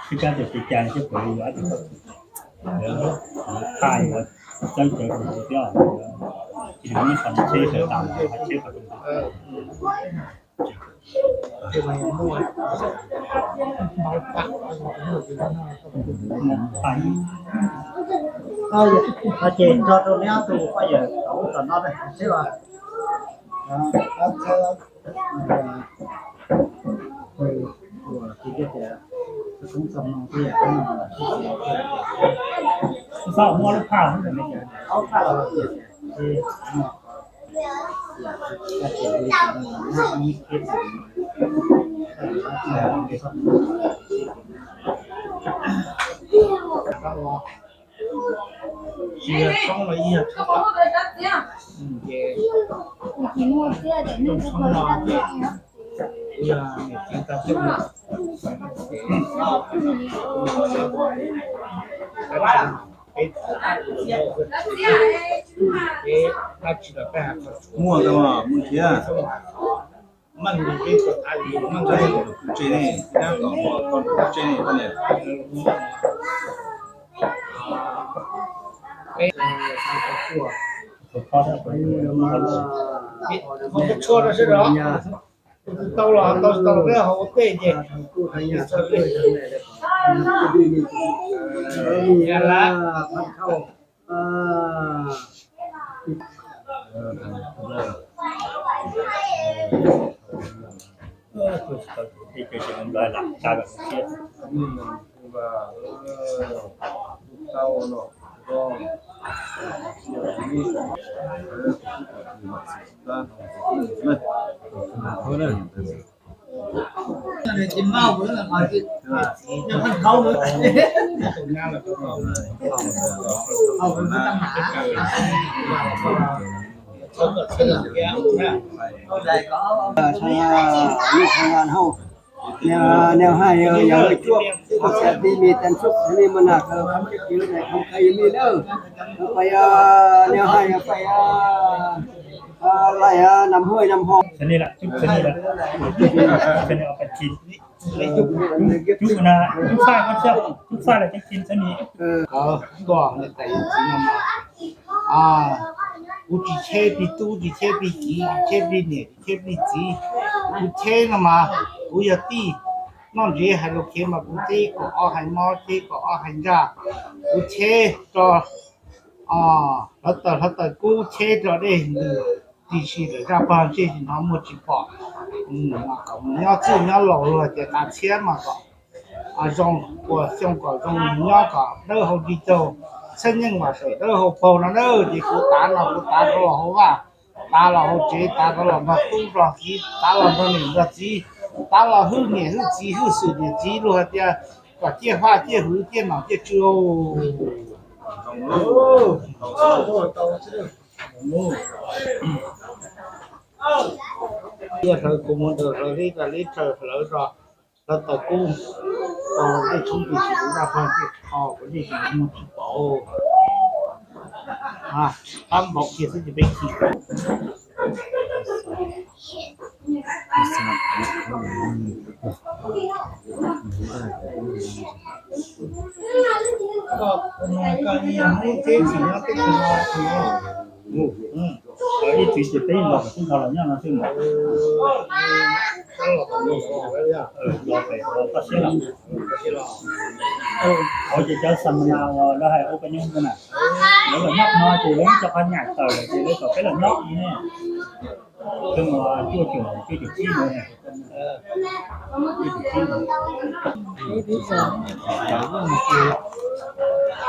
Tsis kab tias tsis cas seb puas yuav ib tug txawj cawv rau kuv thiab, tsis yog ib qho tsheb sawv tas, qhov tsheb qhov rau kuv. Ces tso rau neb ob tug poj yawm tom ub tom no seb los. Muaj lub phaj. Tsis yog tshoob los yeej yog tshoob, ces tshoob no ces kuv yog niam txiv tau xyoo no, ces peb dab tsi los peb hais qhov tshoob, muaj ntau, muaj nrhiav. Meej, peb tso tas li meej, kuv tsev ne, tab tom mus koj kuv tsev ne, koj niam. Qhov tshuaj rau sawv daws, tus twg tau los tau, tsis tau los peb ho ua tej ces. Nws hais yog cuaj, hos xav tij mis tas sub li mas nas khov khov khaws li na. Pas yog nws hais pas yog lais nam huaj nam ho. Kuv tsis cheb plig tub, tsis cheb plig kiv, tsis cheb plig niam, tsis cheb plig txiv. Kuv cheb no mas kuv yog tij noj ntsev hais lus khiav mas kuv cheb kom ob hais mob, cheb kom ob hais ntsaj. Kuv cheb rau hluav taws, hluav taws kub, cheb rau dej ntws, tib si lawm zaj pog ntsej hnov muag tsis pom. Kom mus nyob txwj nyob laus luag tias tas txhiab mas kom zoo, ua xyoo kom zoo, nyob kom dawb hau dig caug, txhiab nyeej mas sawm dawb hau paug no na. Ces kuv tav no kuv tav rov los hauv vaj, tav los hauv tsev, tav rov los nrog tub nrog kiv, tav los nrog niam nrog txiv, tav los hwj niam hwj txiv, hwj xwm niam txiv, luag hais tias kom ciaj faj ciaj hwv ciaj nom ciaj tswv. Hlawv kuv mus nrog hlawv li tas li tsaws hlawv zos, hlawv taws kub, tau dej tshoob tib si, zaj pog ntsej kho kuv dej tsis muag tsis pom. Tab npaum kiag xwb ces peb khi. Ib txwv ces peb los xwb, nrog los nyob no xwb mas. Los pem los toj siab los. Ua ces cov xa ma na uas lawv hais ua peb nyob no na, lawv los nyob no ces lawv muab cov qhov nyam tawm lawm ces lawv kom peb los nyob ne. Xyoo no cuaj caum, cuaj caum tsib no.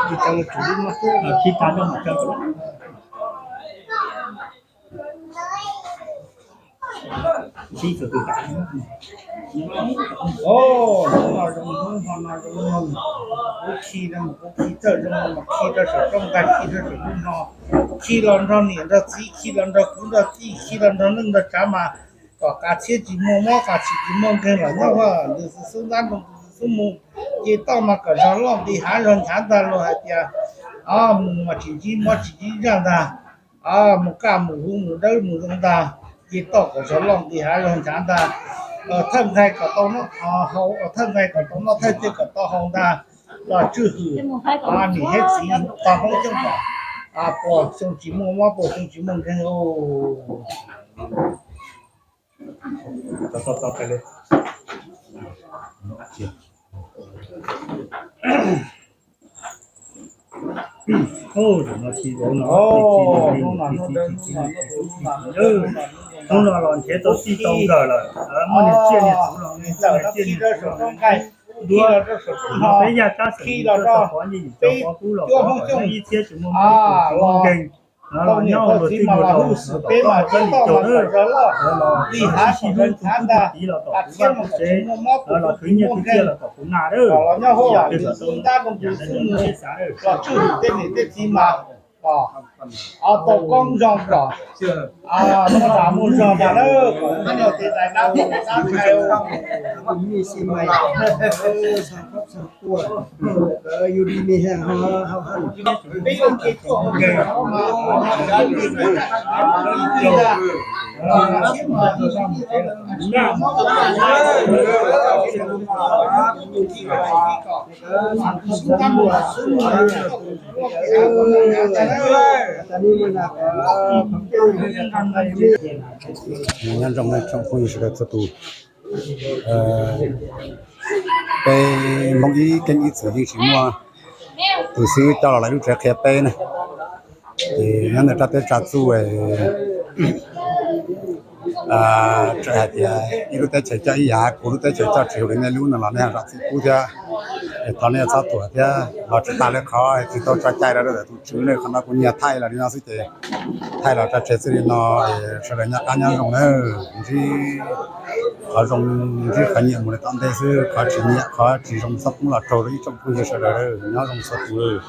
Cuaj caum tsib no. Khib tag lub mas tso lawm. Hnub no zoo, hnub no zoo, kuv khi no mas kuv khi txawj zoo no mas khi rau saum rooj ntag, khi rau saum lub no, khi los nrog niam nrog txiv, khi los nrog kwv nrog tij, khi los nrog neej nrog tsav mas kom qas txhiab tsis muaj mob, qas txhiab tsis muaj nkeeg los nyob vaj ntws xwb xub ntab nroo xwb mus. Ces toj mas kom zog loj nqis hav zog nchav ntag, luag hais tias mus mas tsis ntsib mob tsis ntsib ntsaj ntag, mus kaj mus huv mus dawb mus zoo ntag. Ces toj kom zog loj nqis hav zog nchav ntag. Thawj nqaij kom tau noj, thawj nqaij kom tau noj, thawj nqaij kom tau haus ntag. Los tswj hwm niam thiab txiv tog Hmoob Xyooj kom puas xyoo tsis muaj mob, puas xyoo tsis muaj nkeeg. Hnub no los nrhiav tau txij tau nkawm lawm, muaj niam tsiaj niam txhu los, niam tsiaj niam txhu los, duab, peb yaj tab xeem txog pov nyiaj yim txog pov kub los, ib txhiab tsis muaj mob tsis muaj nkeeg. Los nyob hauv luag txij luag laus, peb mas cov li caum lawm, los sib sib hlub tu tub tu kiv los tom kuv vaj kuv tsev, los khwv nyiaj khwv txiaj los tom kuv na lawm. Los nyob hauv luag txij luag laus, los tswj hwm tej niam tej txiv mas, o, tau koob zoo kom muaj dag muaj zog ntag lawm, kom nyob nyuag tes tais dab tes dab tais. Nyob zoo tsoom phooj ywg sawv daws txhua tus. Peb Hmoob ib keeb ib txwm yeej tsis muaj tus xib hwb coj los lawv lub tsev qhia peb na. Ces nyob ntawm raj teb tsa txuj tseem hais tias ib lub teb chaws coj ib yam, kuv lub teb chaws coj tsis yog li nej lub no los nej zam txim pub thiab. Es thov nej txhob tuam thiab, los tsis tas li qhov tsis tau tso cai rau tus tswv ne, qhov no kuv nyiag thaij los li no xwb ces thaij los rau tsev xwb li no. Sawv daws nyob qab nyob zoo nawb, ntsib qhov zoo, ntsib qhov nyiam mus li tom ntej xwb, qhov tsis nyiam qhov tsis zoo txhob poob los raug rau ib tsoom phooj ywg sawv daws, nyob zoo txhua tus.